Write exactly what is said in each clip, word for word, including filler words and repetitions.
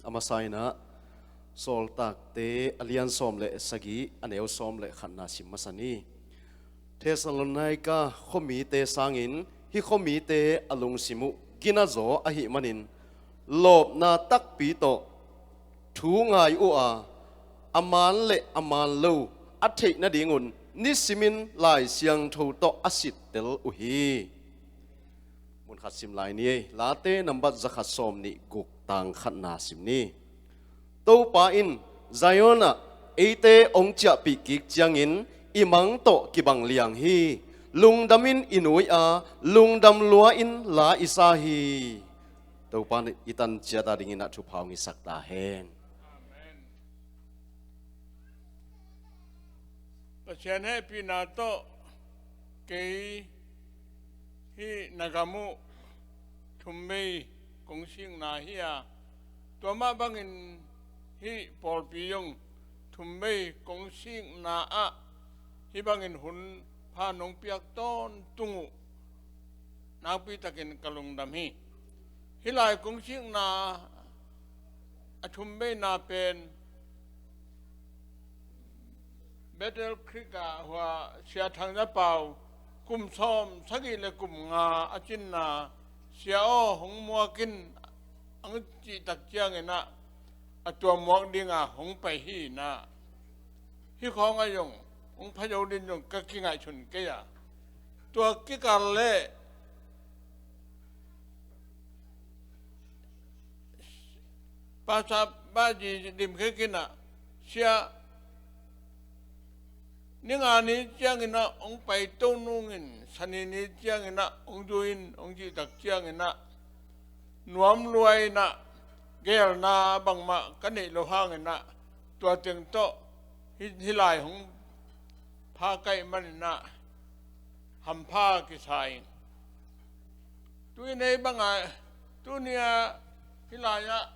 A masa in ah Sawltakte a lian sawm le sagih, a neu sawm le khatna sim masa ni. Thessalonika khuamite sangin hih khuamite a lungsim uh ginazaw ahih manin, lawpna takpi tawh thu ngai uh a, a man le a man lo a theih nadingun nisimin Lai Siangtho tawh a sittel uh hi. Mun khat sim lai ni ei. Late nambat zakhat sawm nih guk, tang khatna sim ni. Topa in Zion ah eite hong ciahpih kik ciangin i mang tawh kibang liang hi. Lungdamin i nui a, lungdam lua in la i sa hi. Topa in i tan ciat a dingin ah thupha hong hisak ta hen. Amen. Pasian hehpihna tawh kei hih na gam uh thumvei kong sikna hi a, tua mah bangin hih pawlpi zong thumvei kong sikna ah hih bangin hun pha nong piak tawntung uh nakpi takin ka lungdam hi. Hih lai kong sikna a thumveina pen Battle Creek ah hua Sia Thang Za Pau kum sawm sagih le kum nga a cinna, Sia aw hong muak in, ang cih tak ciangin ah a tua muak dinga hong pai hi in ah, hih khawng ah zong hong pha zo ding zong ka kingaihsun kei a, tua kikal le Pastor Baji Dim Khe Kin ah, Sia, ni nga ni ciangin ah hong paito nungin, Sani ni ciangin ah hong zu in, hong cih tak ciangin ah nuam lua in ah, geelna bangmah ka neih loh hangin ah, tua teng tawh hih, hih lai hong pha ka hih manin ah hampha kisa ing. Tuni bang a, tuni a hih lai ah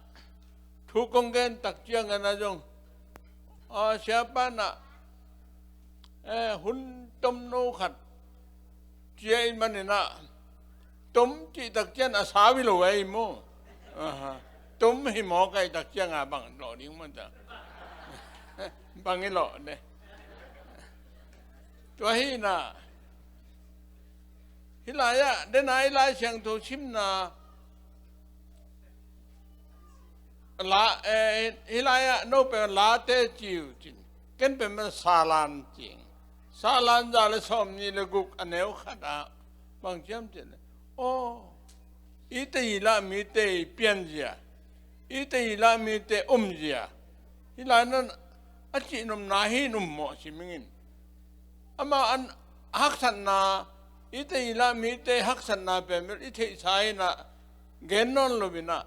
thu kong gen tak ciangin ah zong, a, Siapa in ah, eh, hun tomno khat ci ahih manin ah, tom cih tak ciang a sau hi lo ei maw. Aha. Tom hi maw ka hih tak ciang a bang lawh ding maw ta. Bang hi lawh de. Tua hi in ah, hih lai ah den a hih Lai Siangtho simna la, eh, hih lai ah no pen Late ci uh cin, ken pen man Salan ci ing. Salan za le sawm nih le guk, a neu khat ah bang ci hiam cih leh, aw, i Teila mite i pianzia, i Teila mite omzia, hih lai nan a cihnopna hi in um mawh sim ing in. Amah an haksatna, i Teila mite haksatna pen bel i theihsa in ah gen nawn lo in ah,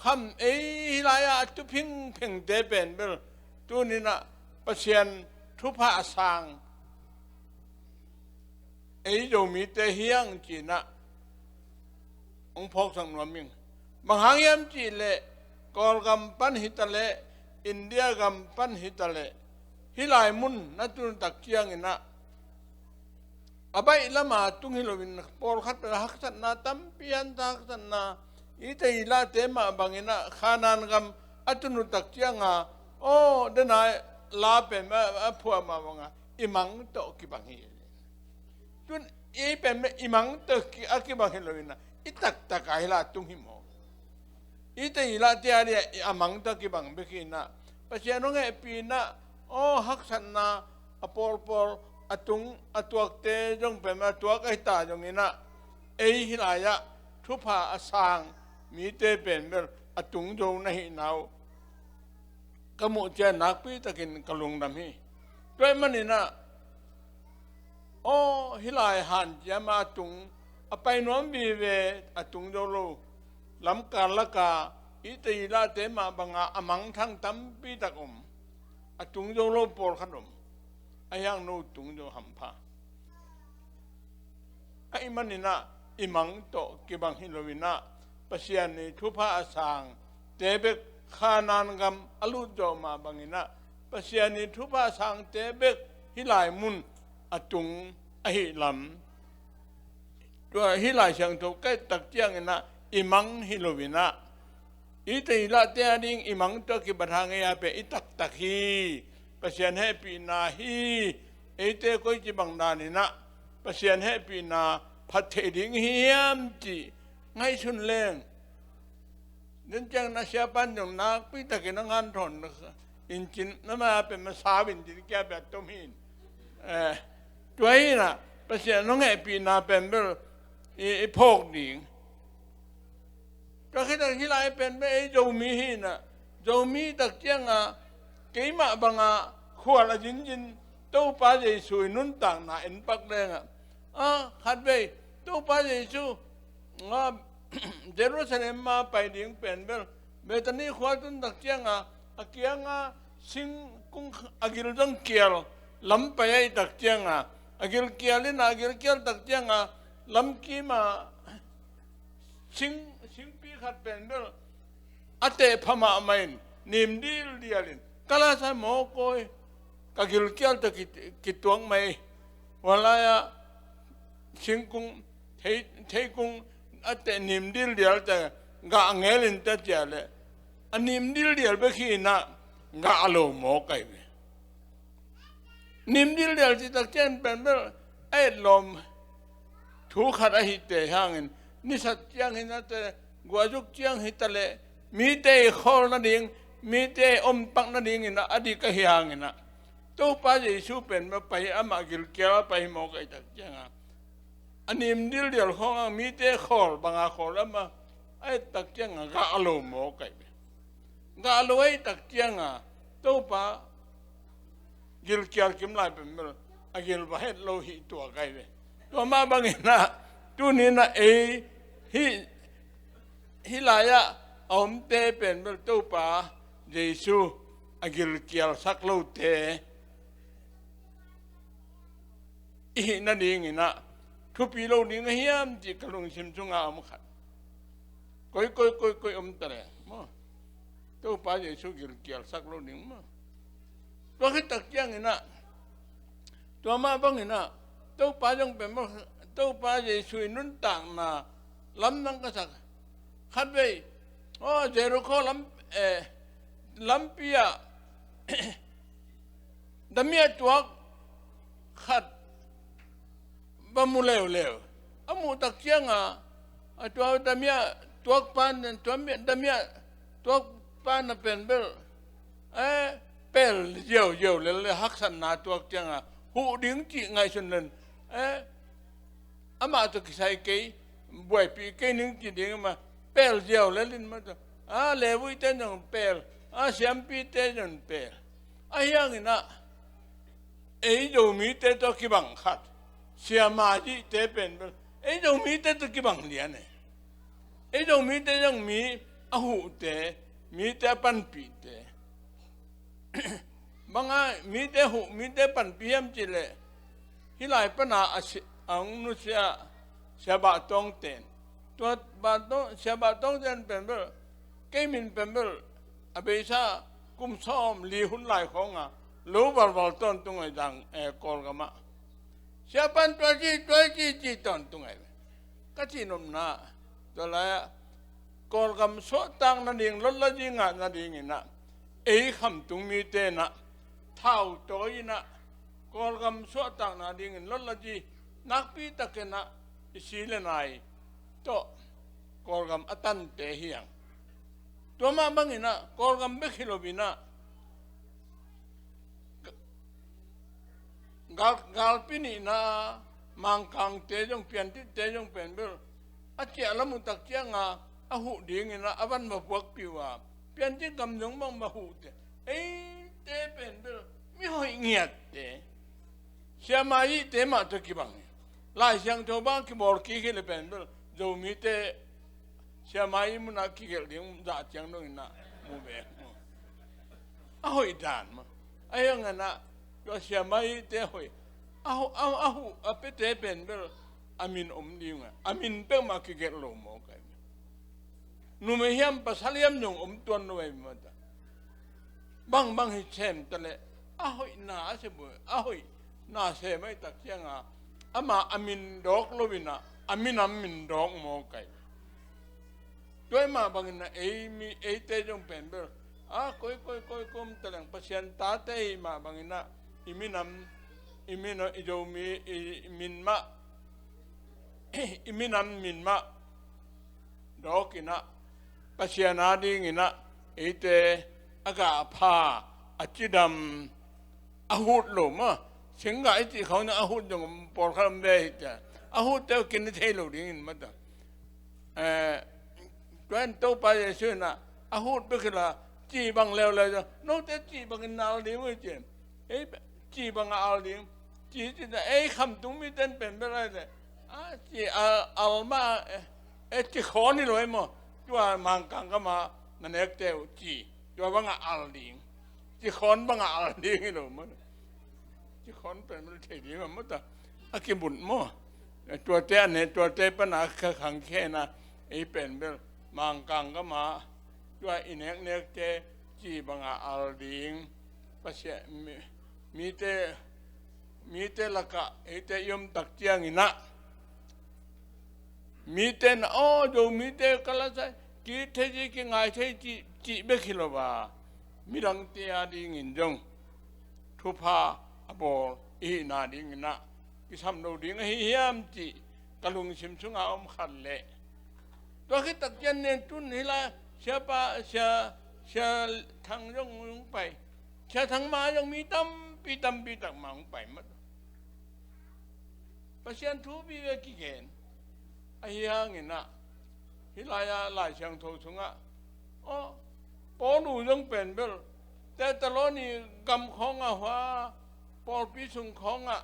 kham ei hih lai ah a tu phingphengte pen bel tuni in ah Pasian thupha a sang ei Zomite hi hang ci in ah hong phawksak nuam ing. Bang hang hiam cih leh Kawlgam pan hi ta leh, India gam pan hi ta leh, hih lai mun na tun tak ciangin ah a baih lam a tung hi loin pawlkhat haksatna tampi, an ta haksatna, i Teilate mah bangin ah Kanaan gam a tun uh tak ciang a, aw, den a la pen a, a phuah mah bang a i mang tawh kibang hi. Tun i pen i mang tawh ki, a kibang hi lo in ah, i taktak a hih lai tung hi maw. I Teilate a ding a mang tawh kibang bek hi in ah, Pasian hong hehpih in ah, aw, haksatna a pawlpawl a tung a tuakte zong pen a tuak ahi ta zongin ah, ei hih lai ah thupha a sang mite pen bel a tung zo na hihna uh ka muh ciang nakpi takin ka lungdam hi. Tua ahih manin ah, aw, hih lai hanciam a tung, a pai nuam vive, a tung zo lo, lamkal lak a i Teilate mah bang a a mangthang tampi tak om, a tung zo lo pawlkhat om, ahi hang no tung zo hampha. Ahih manin ah i mang tawh kibang hi lo in ah, Pasian i thupha a sangte bek, Kanaan gam a lut zawh mah bangin ah, Pasian i thupha a sangte bek hih lai mun a tung ahih lam, tua hih Lai Siangtho ka et tak ciangin ah i mang hi lo in ah, i tei lah te a ding i mang tawh kibat hang ei a pen i taktak hi. Pasian hehpihna hi. Eite koi ci bang danin ah Pasian hehpihna phat theih ding hi hiam ci ngaihsun leng. Nen ciang na siapan zong nakpi takin a nganthawn in cin na ma pen ma sau in cin kia pia tom hin. Eh, tua hi na Pasian nong hehpihna pen bel i, i phawk ding. Tua khit tak hi lai pen bel ei Zomi hi na, Zomi tak cianga keimah banga khual a zinzin Topa Jesu i nuntakna en pak lenga, a khat vei Topa Jesu a Jerusalem ma pai ding pen bel Bethany khua tun tak cianga a kianga singkung a gil zong kial lam pai ahi tak cianga a gil kial in a gil kial tak cianga lamkima sing, singpi khat pen bel a teh pha mahmah in nim dildial in ka lasa mawkawi ka gilkial tawh ki, kituak mai. Hualaia singkung thei, theikung a teh nim dildial tawh gah ngel in ta cia le a nim dildial bek hi inah gah lo mawk ahi ve. Nim dildial ci tak ciang pen bel a etlawm thu khat ahi te hangin nisat ciang hi nate guahzuk ciang hi ta leh mite i khawl nading mite i ompak nadingin a dik ahi hanginah Topa Jesu pen bel pai amah gilkial a pai mawk ahi tak cianga a nim dildial khawngah mite khawl banga khawl ama a et tak cianga gah lo mawk ahi ve. Gah lo ahi tak cianga Topa gilkial kim lai pen bel a gil va het lo hi tua kai ve. Tua mah banginah tuninah ei hi, hi lai-ah a omte pen bel Topa Jesu a gilkial sak lote i hih nadinginah thupi lo ding a hiam cih ka lungsim sungah a om khat. Koi, koi, koi, koi om ta leh maw? Topa Jesu gilkial sak lo ding maw? Tua khit tak cianginah tua mah banginah Topa zong pen maw, Topa Jesu i nuntakna lamdang ka sak khat vei. Aw, Jericho lam, eh, lampi ah damia tuak khat va mu leuleu. A muh tak cianga a tua damia tuak pan, tua damia tuak pan a pen bel eh, pel ziauziau lel le haksatna tuak cianga huh ding cih ngaihsun len eh, amah tawh kisai kei buaipih kei ning ci ding ama pel ziau lel in ma tawh a Levi te zong pel a siampi te zong pel. A hianginah ei Zomite tawh kibang khat siama yihte pen bel ei Zomite tawh kibang lian e. Ei Zomite zong mi a huhte mite a panpihte banga mite huh mite panpih hiam cih leh hih lai pana a si, a hong nusia sia Bah Tawng ten tua Bah Tawng, sia Bah Tawng ten pen bel kei min pen bel a beisa kum sawm li hun lai khawnga lo valval tawntung ahi dang eh, Kawlgamah siapan tua ci tua ci ci tawntung ahi ve. Ka cihnopna tua lai-ah Kawlgam suahtak nading lotla ding ngah nadinginah ei khamtung mite inah thau tawi inah Kawlgam suahtak nadingin lotla di nakpi takinah i si le nai tawh Kawlgam a tante hiang. Tua mah banginah Kawlgam bek hi loinah gal, galpi nihna Mangkangte zong Piantitte zong pen bel a ciah lam uh tak cianga a huh dinginah a van va puakpih uh a Piantit gam zong bang va huhte eite pen bel mi hoih ngiatte siama yihte mah tawh kibang hi. Lai Siangtho bang kibawl kik hi le pen bel Zomite siama yih munah kigelh ding zah ciang donginah mu ve. A hoih dan mah a hianganah tua siama yihte hoih a huh a, a huh a piate pen bel a min om dinga a min peuhmah kigelh lo mawk ahi. Numei hiam pasal hiam zong om tuan lo ahi mata. Bangbang hi sem ta leh a hoihna a sem uh a hoihna sem ahi tak cianga ama a min dawk loinah a minam min dawk mawk ahi. Tua ahih mah bangin ah ei mi, eite zong pen bel, a, koi, koi, koi kum taleng Pasian tate ahih mah bangin ah i minam, i min, i Zomi, i, i min mah, i minam min mah dawk in ah, Pasian a dingin ah eite a gah a pha, a cidam, a hut lo maw. Singgah i cih khawng a hut zong pawlkhat om ve hi cia. A hutte uh kin i thei lo dingin maw ta. Eh, tua in Topa Jesuh in ah a hut bek hi lo a, cih bang leuleu zong, note cih bangin na al ding uh hi ci. Ei cih bang a al ding. Cih, cih, ei khamtung mite in pen bel ai le, a, cih al, al mah, eh, eh, cih khawn hi lo ei maw. Tua Mangkang gam ah na nekte uh cih, tua bang a al ding. Cih khawn bang a al ding hi lo maw. Cih khawn pen bel thei ding maw ta. A kibut maw. Eh, tuate a ne, tuate pan a kha khang khen a, ei pen bel Mangkang gam ah tua i neknekte cih bang a al ding. Pasian, mi, mite, mite lakah eite i om tak ciangin ah, mite in ah, aw, Zomite ka la sai, ki thei ci, ki ngai thei ci, cih bek hi lo a, midangte a dingin zong thupha a bawl i hihna dingin ah kisam lo ding ahi hiam cih ka lungsim sungah om khat leh. Tua khit tak ciang nen tun hi lai, Siapa, Sia, Sia Thang zong hong pai. Sia Thang mah zong mi tampi, tampi tak mah hong pai maw. Pasian thu vive kigen. Ahi hangin ah, hih lai-ah Lai Siangtho sungah, aw, Paul uh zong pen bel Thessaloni gam khawngah, hua pawlpi sung khawngah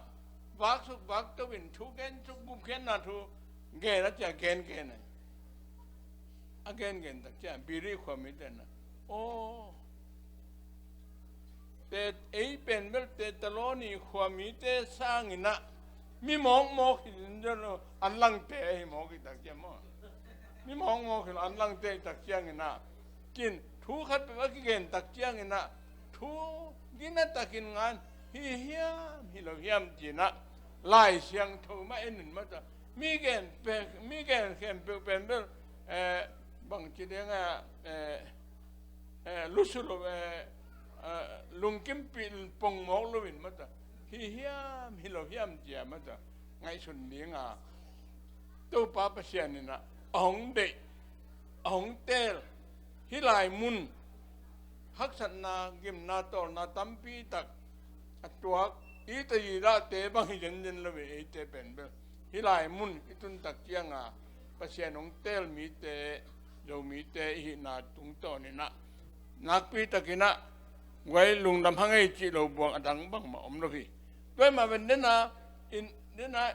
vaksuk vakto in thu gensuk, gupkhiatna thu gen a, cia gen gen a. A gen gen tak ciang Berea khua mite in ah, aw, te, ei pen bel Thessaloni khua mite sangin ah mi mawkmawk hi zen lo, an langte ahi mawk hi tak ciang maw. Mi mawkmawk hi lo, an langte hi tak ciangin ah, kin thu khat peuh a kigen tak ciangin ah, thu gina takin ngan hi hiam, hi lo hiam ci-in ah Lai Siangtho mah en in maw ta. Mi gen peuh, mi gen khempeuh pen bel, eh, bangci ding a, eh, eh, lusu lo, eh, eh, lungkimpih pongmawk lo in maw ta. Hi hiam, hi lo hiam ci-a maw ta, ngaihsun ding a, Topa Pasian in ah a hong deih, a hong teel, hih lai mun haksatna, gimna, tawlna tampi tak a tuak, i te i dahte bang hi zenzen lo ve, eite pen bel hih lai mun i tun tak ciang a Pasian hong teel mite, Zomite i hihna tungtawn in ah, nakpi takin ah, guai lungdam hang ei cih lo buang a dang bangmah om lo hi. Tua ahih mah pen den a, in, den a,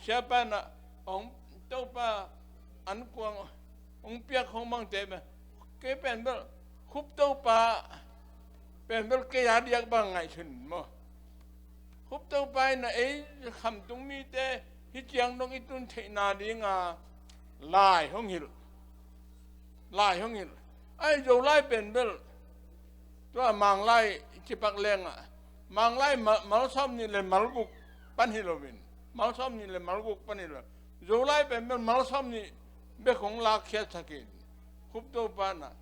Siapa in ah hong, Topa an kuang hong piak hong mangte pen, kei pen bel Khup Topa pen bel kei a diak bang ngaihsun maw. Khup Topa in ah ei khamtung mite hih ciang dong i tun theihna ding a lai hong hilh. Lai hong hilh. Ai, Zolai pen bel tua Manglai cipak leng ah, Manglai mal, mal sawm nih le mal guk pan hi lo in, mal sawm nih le mal guk pan hi lo. Zolai pen bel mal sawm nih bek hong lakkhiatsak in, Khup Topa in ah.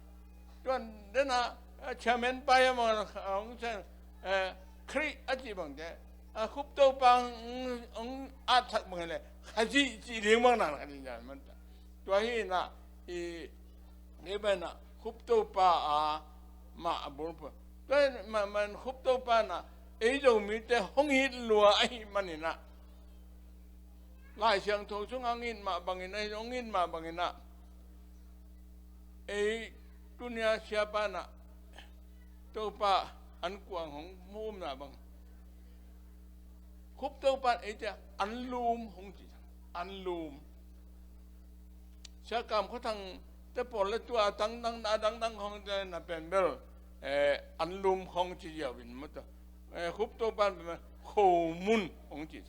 Tuan den a, eh, chairman pa hiam a, hong sen, eh, Khrih a cih bangte, a, Khup Topa hong, hong atsak bang hi leh, Khazih cih ding bang na, Khazih na man ta. Tua hi in ah, i, i pen ah Khup Topa a mah a bulphuh. Tua hi in ah, man, man Khup Topa in ah ei Zomite hong it lua ahih manin ah, Lai Siangtho sungah hong it mah bangin ah, hong it mah bangin ah, ei tuni-a Siapa in ah Topa an kuang hong mu-umna bang, Khup Topa in ei te an lum hong ci, an lum. Sia Kam Khua Thang te pawl le tua a dangdang, a dangdang khawng te na pen bel, eh, an lum khawng ci ziau in maw ta. Eh, Khup Topa in pen bel khomun hong ci.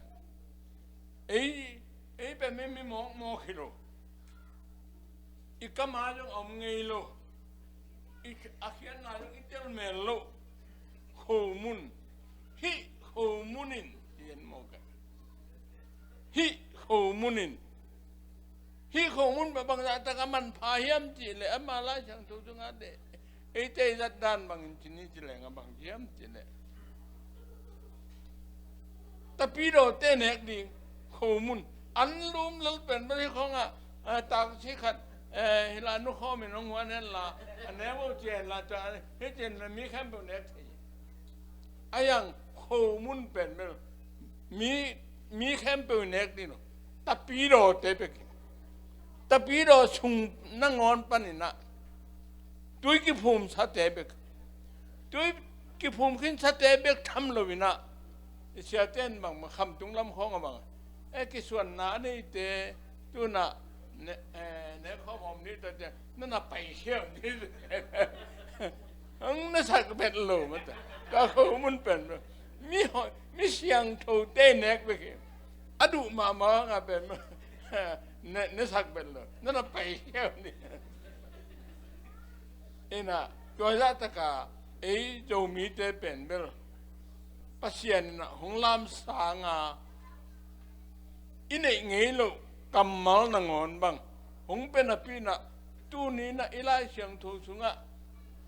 Ei, ei pen mi, mi mawkmawk hi lo. I kam a zong a om ngei lo. I, a khiatna zong i tel mel lo. Khomun. Hih khomun in, i en mawk a. Hih khomun in Hih khomun bangzah tak a manpha hiam cih leh ama Lai Siangtho sungah eite i zat dan bangin ci ni ci leng a bang hiam cih leh tapidawte nek ding khomun. Anlum lel pen bel hih khawngah taksi khat hih la nu khawmin hong huan hen la a neu uh ci hen la tua hih cin mi khempeuh nek thei. A yang khomun pen bel mi mi khempeuh nek ding lo. Tapidawte bek in, tapidaw sung nangawn paninah tui kiphumsate bek, tui kiphum khinsate bek tham loinah i siate in bangmah khamtung lam khawng a bang e kisuanna a neite tunah ne khawm om ni ta cia nana pai khiau ni. Ang na sak bet lo mata ka khomun pen mi siangthote nek bek hi. A duh mahmah nga pen ne sak bet lo nana pai khiau ni. Inah tua zah taka ei Zomite pen bel Pasian inah hong lamsanga i neih ngei loh kammal nangawn bang hong pia napi inah tuni inah i Lai Siangtho sungah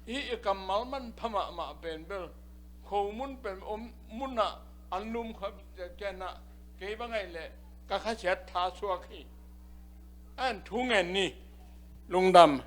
hih i kammal manpha mahmah pen bel khomun pen om munah anlum kha cianah kei bang aih leh ka khasiat tha suak hi. An thu ngen ni. Lungdam.